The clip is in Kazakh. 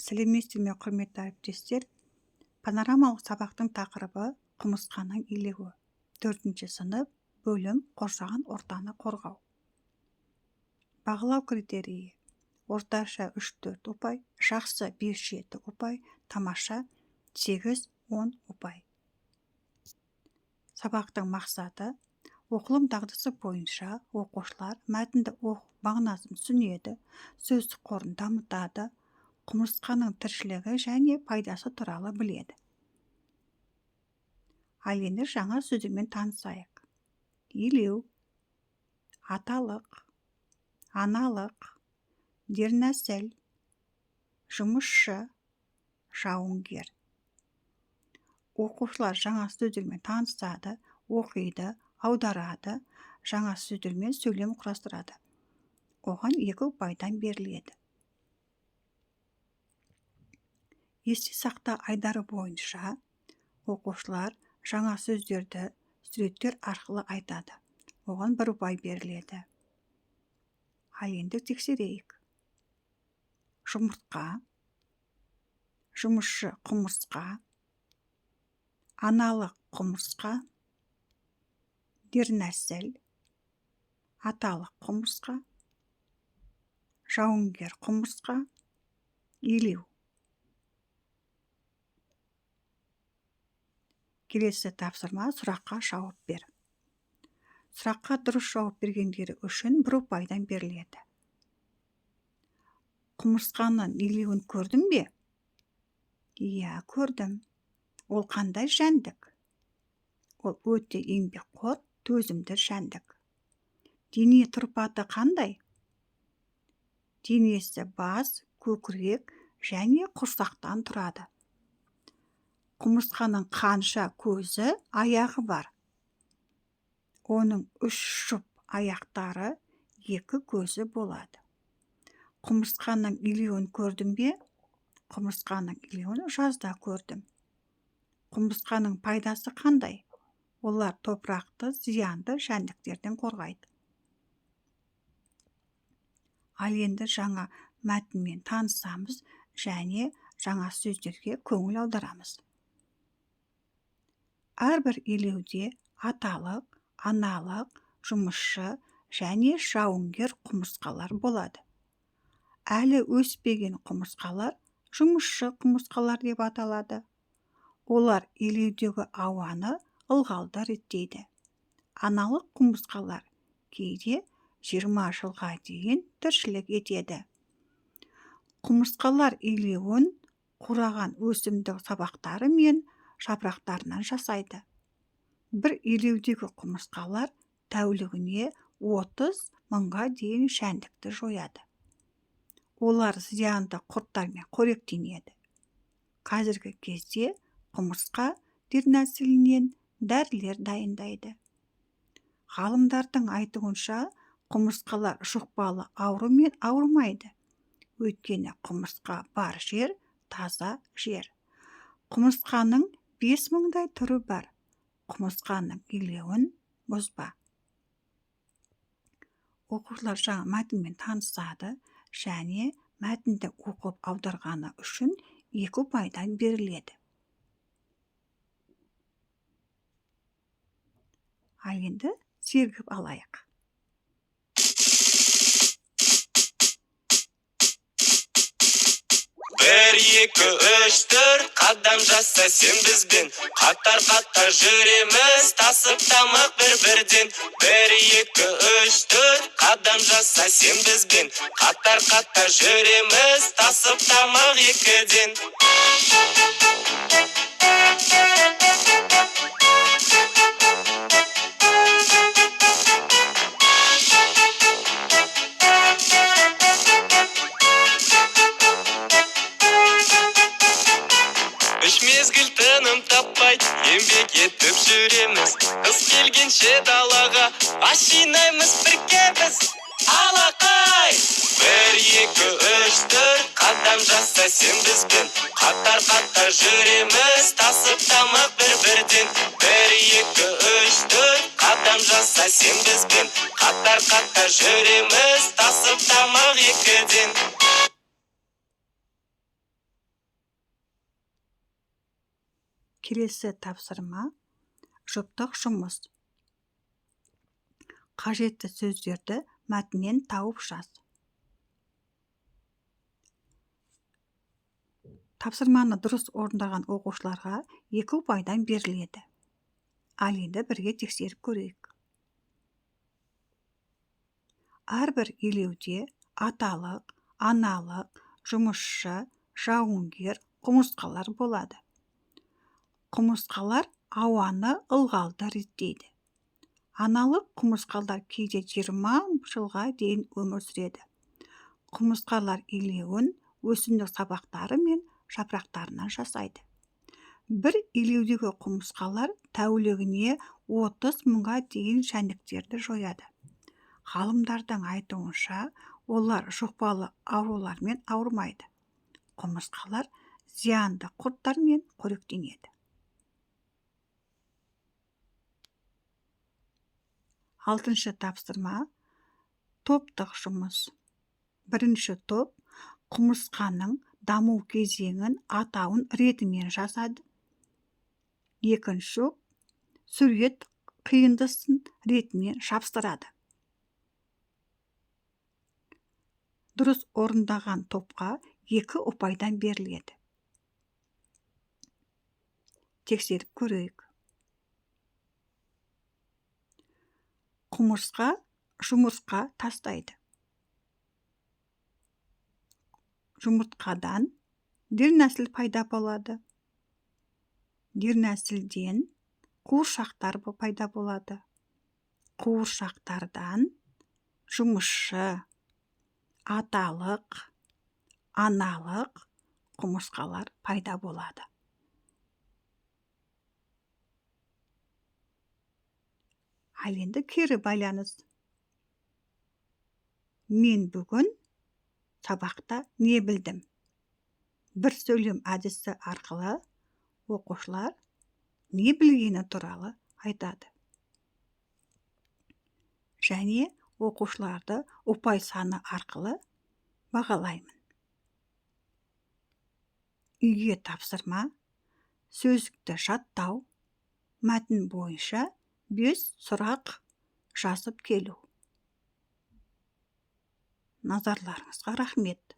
Сәлеметсіздер ме, құрметті әріптестер! Панорамалық сабақтың тақырыбы: құмырсқаның илеуі. Төртінші сынып, бөлім қоршаған ортаны қорғау. Бағалау критерийі: орташа 3-4 ұпай, жақсы 5-7 ұпай, тамаша 8-10 ұпай. Сабақтың мақсаты: оқылым дағдысы бойынша оқушылар мәтінді оқып, мағынасын түсінеді, сөздік қорын дамытады, құмырсқаның тіршілігі және пайдасы туралы біледі. Ал енді жаңа сөздермен танысайық. Илеу, аталық, аналық, дернәсіл, жұмысшы, жауынгер. Оқушылар жаңа сөздермен танысады, оқиды, аударады, жаңа сөздермен сөйлем құрастырады. Оған 2 ұпайдан беріледі. Есте сақта айдары бойынша оқушылар жаңа сөздерді суреттер арқылы айтады. Оған 1 ұпай беріледі. Ал енді тексерейік. Жұмыртқа, жұмысшы құмырсқа, аналық құмырсқа, дернәсіл, аталық құмырсқа, жауынгер құмырсқа, илеу. Келесі тапсырма: сұраққа жауап бер. Сұраққа дұрыс жауап бергендері үшін 1 ұпайдан беріледі. Құмырсқаның илеуін көрдің бе? Иә, көрдім. Ол қандай жәндік? Ол өте еңбекқор, төзімді жәндік. Дене тұрпаты қандай? Денесі бас, көкірек және құрсақтан тұрады. Құмырсқаның қанша көзі, аяғы бар? Оның 3 жұп аяқтары, 2 көзі болады. Құмырсқаның илеуін көрдің бе? Құмырсқаның илеуін жазда көрдім. Құмырсқаның пайдасы қандай? Олар топырақты зиянды жәндіктерден қорғайды. Ал енді жаңа мәтінмен танысамыз және жаңа сөздерге көңіл аударамыз. Әрбір илеуде аталық, аналық, жұмысшы және жауынгер құмырсқалар болады. Әлі өспеген құмырсқалар жұмысшы құмырсқалар деп аталады. Олар илеудегі ауаны, ылғалды реттейді. Аналық құмырсқалар кейде 20 жылға дейін тіршілік етеді. Құмырсқалар илеуін қураған өсімдік сабақтары мен жапырақтарынан жасайды. Бір илеудегі құмырсқалар тәулігіне 30 мыңға дейін жәндікті жояды. Олар зиянды құрттармен қоректенеді. Қазіргі кезде құмырсқа дернәсілінен дәрілер дайындайды. Ғалымдардың айтуынша, құмырсқалар жұқпалы аурумен ауырмайды. Өйткені құмырсқа бар жер таза жер. Құмырсқаның 5000-дай түрі бар. Құмырсқаның илеуін бұзба. Оқушылар жаңа мәтінмен танысады және мәтінді оқып аударғаны үшін 2 ұпайдан беріледі. Ал енді сергіп алайық. 1, 2, 3, 4 қадам жаса сен бізбен. Қатар-қатар жүреміз, тасып тамақ бір-бірден. 1, 2, 3, 4 қадам жаса сен бізбен. Қатар-қатар жүреміз, тасып тамақ екіден. Үш мезгіл тыным таппай, еңбек етіп жүреміз. Қыс келгенше далаға ас жинаймыз бірге біз. Алақай! 1, 2, 3, 4 қадам жаса сен бізбен. Қатар-қатар жүреміз, тасып тамақ бір-бірден. 1, 2, 3, 4 қадам жаса сен бізбен. Қатар-қатар жүреміз, тасып тамақ екіден. Келесі тапсырма жұптық жұмыс. Қажетті сөздерді мәтіннен тауып жаз. Тапсырманы дұрыс орындаған оқушыларға 2 ұпайдан беріледі. Ал енді бірге тексеріп көрейік. Әрбір елеуде аталық, аналық, жұмысшы, жауынгер, құмырсқалар болады. Құмырсқалар ауаны ылғалды реттейді. Аналық құмырсқалар кейде 20 жылға дейін өмір сүреді. Құмырсқалар илеуін өсімдік сабақтары мен жапырақтарынан жасайды. Бір илеудегі құмырсқалар тәулігіне 30 мыңға дейін жәндіктерді жояды. Ғалымдардың айтуынша, олар жұқпалы аурулармен ауырмайды. Құмырсқалар зиянды құрттармен қоректенеді. Алтыншы тапсырма топтық жұмыс. Бірінші топ құмырсқаның даму кезеңін атауын ретімен жазады. Екінші топ сурет қиындысын ретімен жабыстырады. Дұрыс орындаған топқа 2 ұпайдан беріледі. Тексеріп көрейік. Құмырсқа жұмыртқа тастайды. Жұмыртқадан дернәсіл пайда болады. Дернәсілден қуыршақтар пайда болады. Қуыршақтардан жұмысшы, аталық, аналық құмырсқалар пайда болады. Ал енді кері байланыс. Мен бүгін сабақта не білдім? Бір сөйлем әдісі арқылы оқушылар не білгені туралы айтады. Және оқушыларды ұпай саны арқылы бағалаймын. Үйге тапсырма, сөздікті жаттау, мәтін бойынша 5 сұрақ жазып келу. Назарларыңызға рахмет.